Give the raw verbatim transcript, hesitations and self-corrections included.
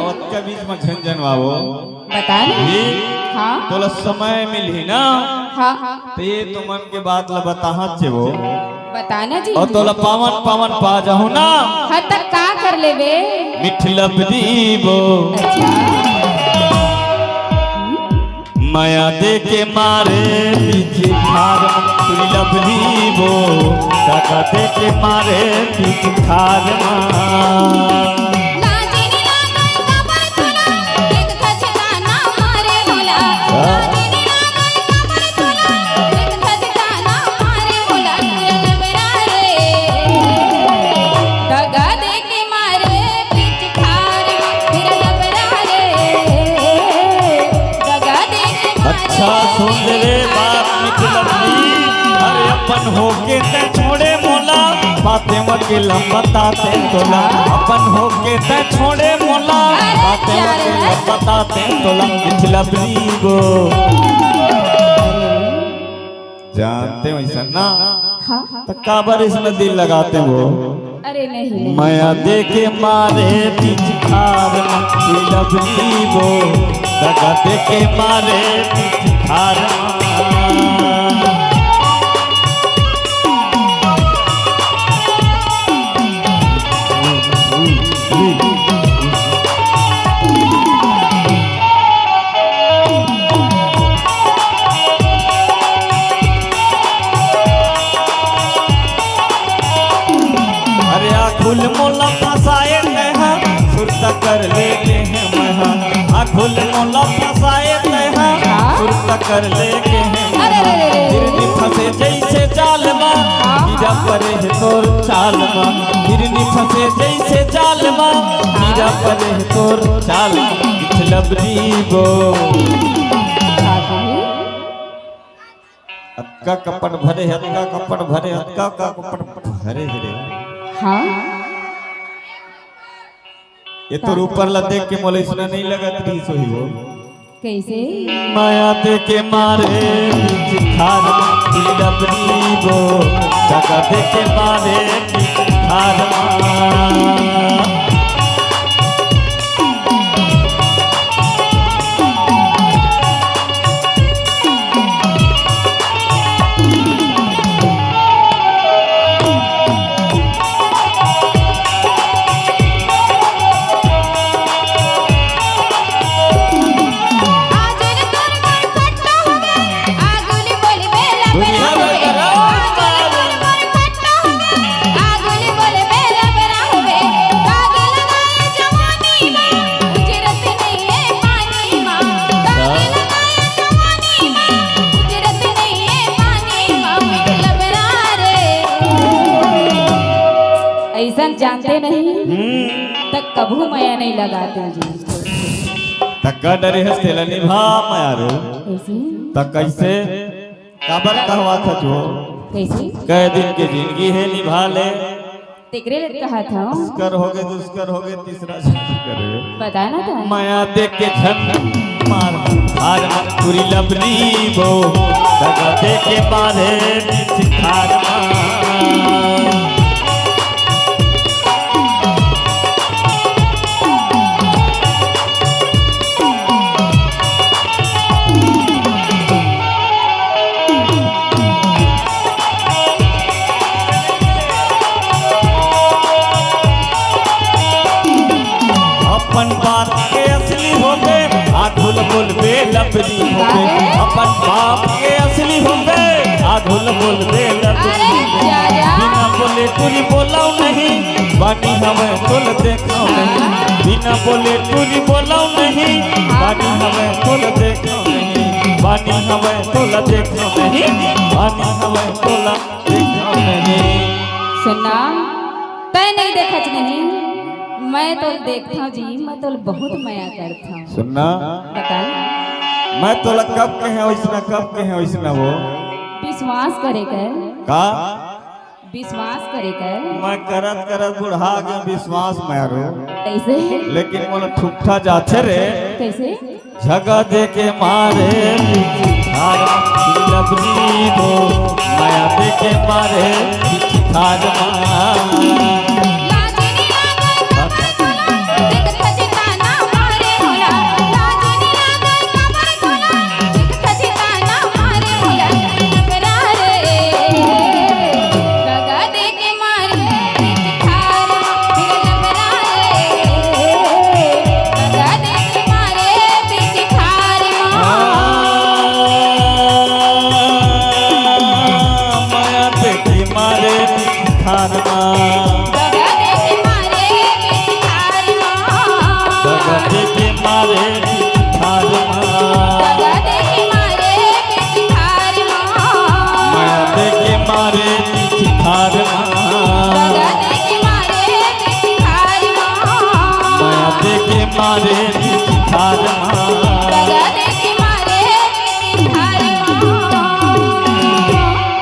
ओतका बीच म झन जनवावो। बता ना। ये हाँ। तोला समय मिलही ना। हाँ। त ये तो मन के बात ला बताहत जेबो। बता ना जी। अउ तोला पावन पावन पा जाहूं ना। हाँ, त का कर लेबे? मिठ लबरी बो। अच्छा। मया दे के मारे पीछे खार मा, तुरी लबरी बो। दगा दे के मारे पीछे खार मा। लाजे नी लागय काबर तोला, एक धचका ना मारे मोला। हाँ। लाजे नी लागय काबर तोला, एक धचका ना मारे मोला। तुरा लबरा रे, दगा दे के मारे पीछे खार मा। तुरा लबरा रे, दगा दे के मारे। अच्छा, सुन रे बात मिठ लबरी। अरे अपन होके तैं छोड़े मोला, बातें म के लंबा ताते तोला। अपन होके तैं छोड़े मोला, अरे बातें म के लंबा ताते तोला। मिठ लबरी बो। जानते हो ऐसा ना? हाँ। त काबर इसने दिल लगाते हो? अरे नहीं, नहीं। मया दे के मारे पीछे खार मा, तुरी लबरी बो। दगा दे के मारे पीछे खार मा। अरे आखुल मोला फसाए तैं हा, सुरता कर लेके हे मैं हा। आखुल मोला फसाए तैं हा, हाँ? सुरता कर लेके हे मैं हा। अरे, अरे, अरे, अरे। हिरनी फंसे जैसे जाल मा, हाँ, कीरा हाँ। परे हे तोर चाल मा। हिरनी फंसे जैसे जाल मा, हाँ। कीरा परे हे तोर चाल मा। मिठ लबरी बो। हाँ, हाँ। अतका कपट भरे हे, अतका कपट भरे, अतका का कपट भरे हे रे। हाँ। ये तो ऊपर ला देख के मोला इसने नहीं लगत रहिस होही वो। कैसे? मया दे के मारे पीछे खार मा, तुरी लबरी बो। दगा दे के मारे पीछे खार मा। अइसन जानते नहीं, हम्म। त कभू मया नहीं लगाते जी। त का डरे हस तेला निभा मया रो। कैसे? त कैसे? काबर कहवा था जो? कैसे? कै दिन के जिंदगी हे निभा ले। तेकरे ले कहा था। दुष्कर हो गए, दुष्कर हो गए, तीसरा शादी करे। बता ना था। मया दे के झन मार, हार मार, तुरी लबरी बो। दगा दे के मारे पीछे खार मार। अपन बात के असली होबे, आघू ल बोलबे लबरी होबे। अपन बाप के असली होबे, आघू ल बोलबे लबरी होबे। बिना बोले टूरी बोलव नहीं, बानी हवय तोला देखव नहीं। बिना बोले टूरी बोलव नहीं, बानी हवय तोला देखव नहीं। बानी हवय तोला देखव नहीं, बानी हवय तोला देखव नहीं। सुनना, तैं नहीं देखच नहीं, मैं तोला देखथव जी, मैं तोला बहुत मया करथव। सुनना, बता। मैं तोला कब कहे वैसना, कब कहे वैसना वो? विश्वास करे कर। का? विश्वास करे कर। मैं करत करत बुढ़ा गे विश्वास मारो। कैसे? लेकिन मोला ठुकठा जाथे रे। कैसे? झगा दे के मारे पीछे खार मा, लबरी बो, मया दे के मारे पीछे खार मा। लाज नी लागे कमर तोला, देख खजता ना